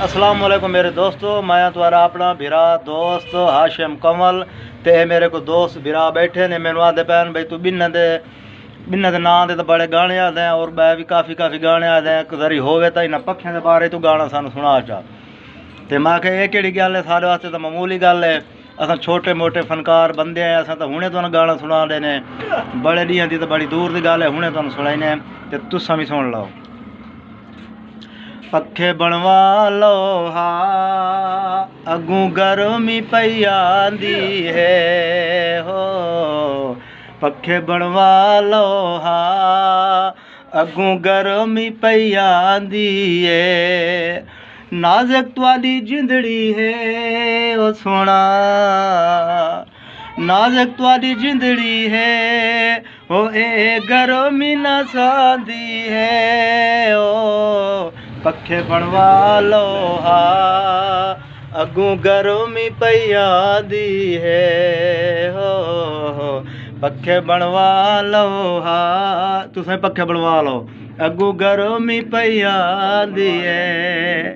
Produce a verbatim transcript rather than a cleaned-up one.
السلام علیکم میرے دوستو، میں ہاں تہاݙا اپݨا بھرا دوست ہاشم کنول۔ تے اے میرے کو دوست بھرا ٻیٹھے نے، مینوں آہدے پئے ہن بھئی توں ٻنہاں دے، ٻنہاں دے ناں دے تاں بڑے گانے آہدے ہیں اور ٻئے وی کافی کافی گانے آہدے ہیں، ذرا ہووے تاں انہاں پکھیاں دے بارے توں گانا سانوں سݨا چا۔ تے میں آکھیا اے کیڑھی ڳالھ ہے، ساݙے واسطے تاں معمولی ڳالھ ہے، اساں چھوٹے موٹے فنکار بندے ہیں، اساں تاں ہݨے تہاݙے گانا سݨا ݙینے، بڑے ݙینہاں دی تاں بڑی دور دی ڳالھ ہے، ہݨے تہاݙے سݨائینے تے تساں وی سݨ لو۔ پکھے بݨوا لو ہا، اڳوں گرمی پئی آندی ہے ہو۔ پکھے بݨوا لو ہا، اڳوں گرمی پئی آندی ہے۔ نازک تہاݙی جندڑی ہے او سوہݨا، نازک تہاݙی جندڑی ہے او، اے گرمی نہ سہندی ہے او۔ پکھے بݨوا لو ہا، اڳوں گرمی پئی آندی ہے او۔ پکھے بݨوا لو ہا، تساں پکھے بݨوا لو، اڳوں گرمی پئی آندی ہے۔